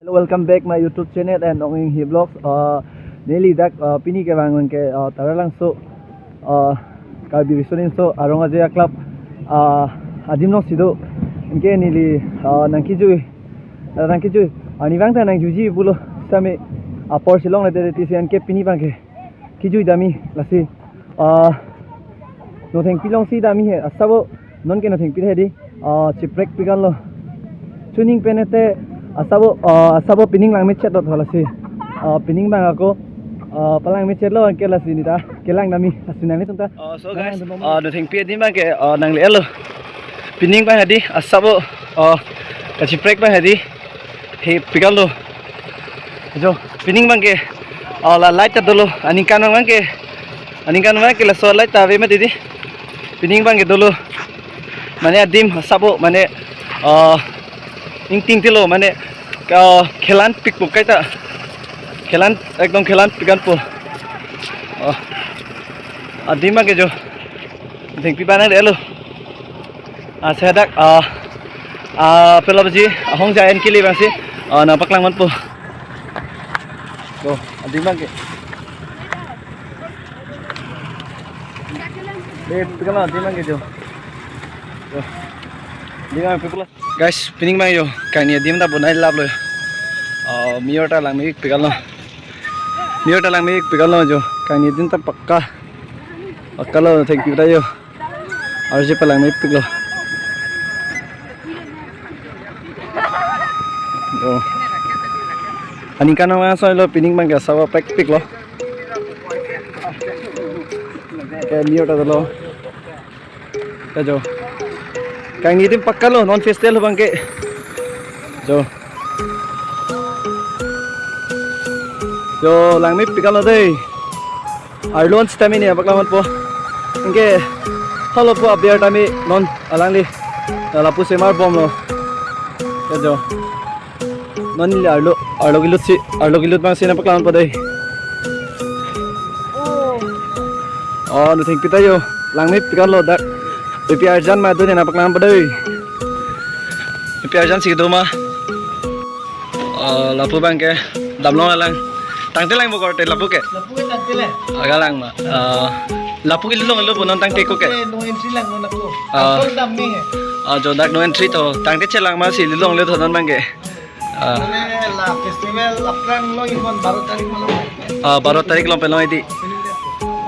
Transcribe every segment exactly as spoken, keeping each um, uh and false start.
Hello, welcome back my YouTube channel and Ong Inghi Vlogs. Uh, neli dak, uh, pini kevang ke, uh, Taralangso, uh, Karbi Riso Nimso Arong Ajoy Club, uh, adim alongsi do. Anke neli, uh, nangkejui, uh, nangkejui. Uh, neli vang ta nangjuiji pulo sitame apor si longle titi si anke pini abang ke kejui dam-i lasi, ah, nothengpi alongsi dam-i he, asabo non ke nothengpi he di, ah, cheprekpik anlo. Chuning pen ete asabo, ah, asabo pining langmechetlo tho lasi. Ah, pining abang ako, ah, palangmechetlo anke lasi neli ta kelang dam-i lasi nanglitum ta. Oh, so guys, ah, nothengpi adim abang ke, ah, nangle-etlo. Pining abang he di, asabo, ah, kacheprek abang he di. Hepik anlo. Jo, pining abang ke, ah, la light ta dolo. Aningkan abang ke, aningkan abang ke laso light ta ave mati di. Pining abang ke dolo. Mane adim asabo, mane, ah, ingtingtilo, mane, ah, khelanpikpo kaita. Khelan, ekdom khelanpik anpo. Oh. Adim abang ke jo. Nothengpi abang nangle-etlo. Ah, sedak, ah, ah, pelabaji, ah, hong jaen kili abangsi, ah, nangpaklang manpo. Jo, adim abang ke. Hepik anlo, adim abang ke jo. Jo. Adim abang hepik anlo. Guys, pining abang jo, kangni adim ta bonai laplo. Ah, mir ta langmepik anlo. Mir ta langmepik anlo jo, kangni adim ta pakka. Pakka lo, thank you ta jo. Arje palangmepiklo. Oh. Aningkan abang asoilo, pining abang ke asabo prekpiklo. Ke mir ta dolo. Ke jo. Kangni adim pakka lo, non festival abang ke. Jo. Jo, langmepik anlo dei. Arlo an sitame neli nangpaklang manpo. Anke, halapu aber tame non alangli. Lapu semarbomlo. Ke jo. Non neli arlo, arlo kelutsi, arlo kelut abangsi nangpaklang manpo dei. Oh, nothengpi ta jo. Langmepik anlo dak. Epi arjan ma do neli nangpaklang manpo dei. Epi arjan si do ma. Oh, lapu abang ke damlong alang. Tangte lang bo korte lapu ke. Lapu ke tangte lang. Aga lang ma. Oh, lapu ke lilong lo bonon tangte ko ke. Lapu ke no entry lang non ako. Oh. Asol dam ni he. Oh, jo dak no entry to. Tangte chelang ma si lilongle tho non abang ke. Oh. Mane la festival aphrang lo ikon baro tarik malom. Oh, baro tarik along pen lo di.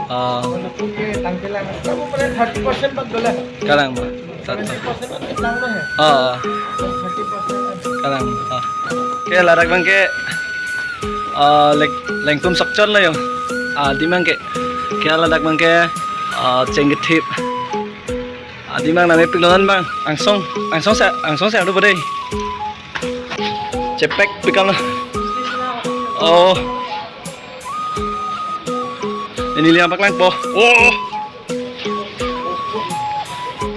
Oh. Lapu ke tangte lang. Lapu pura thirty percent bak dola. Kalang ma. Satu. Twenty percent lang lo he. Oh. Thirty percent. Kalang. Oh. Ke ladak abang ke, ah, lek-, lengtum sokchon lo jo. Ah, adim abang ke. Ke ladak abang ke, ah, chengkethip. Ah, adim abang nangmepiklo non abang. Angsong, angsong si, angsong si adu bodei. Cheprekpik anlo. Oh. Neli neli nangpaklangpo. Oh.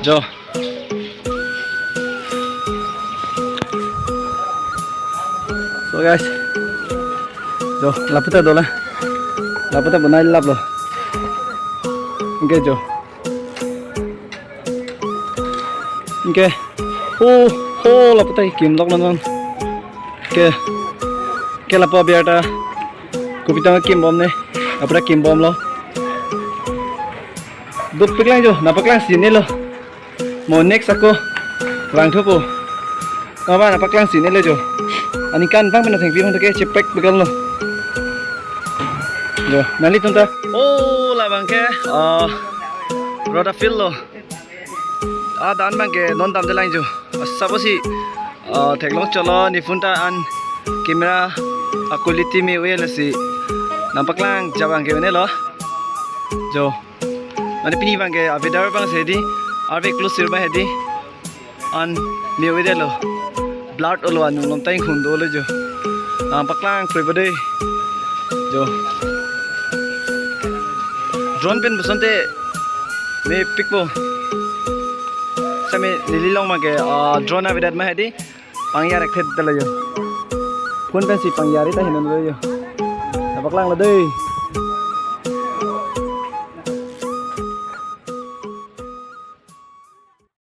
Jo. So guys. Jo, lapu ta dola. Lapu ta bonai laplo. Anke jo. Anke. Ho, ho, lapu ta kimbomlok non non. Anke. Anke lapu aber ta. Kopi ta kimbom ne. Lapu ta kimbomlo. Dopik lang jo, nangpaklangsi nelo. Mo next ako vangthupo. Maba nangpaklangsi nelo jo. Aningkan abang pen nothengpi abang ke cheprekpik anlo. Jo, nanglitum ta. Oh, labang ke, ah, road a-field lo. Ah, dan abang ke non damde lang jo. Asabo si, ah, theklong cholo ne phone ta an camera a-quality me-ove lasi. Nangpaklang jabang ke mene lo. Jo. Mane pini abang ke a-weather abang si hedi, arve close sir abang hedi. An me-ovedetlo. Blur olo, anung lom ta inghun dolo jo. Nangpaklang prebo dei. Jo. Drone pen pusonte mepikpo. Sitame neli along abang ke, ah, drone avedet ma hedi. Pangyar ek thet dalo jo. Phone pensi pangyar ta hinon lo jo. Nangpaklanglo dei.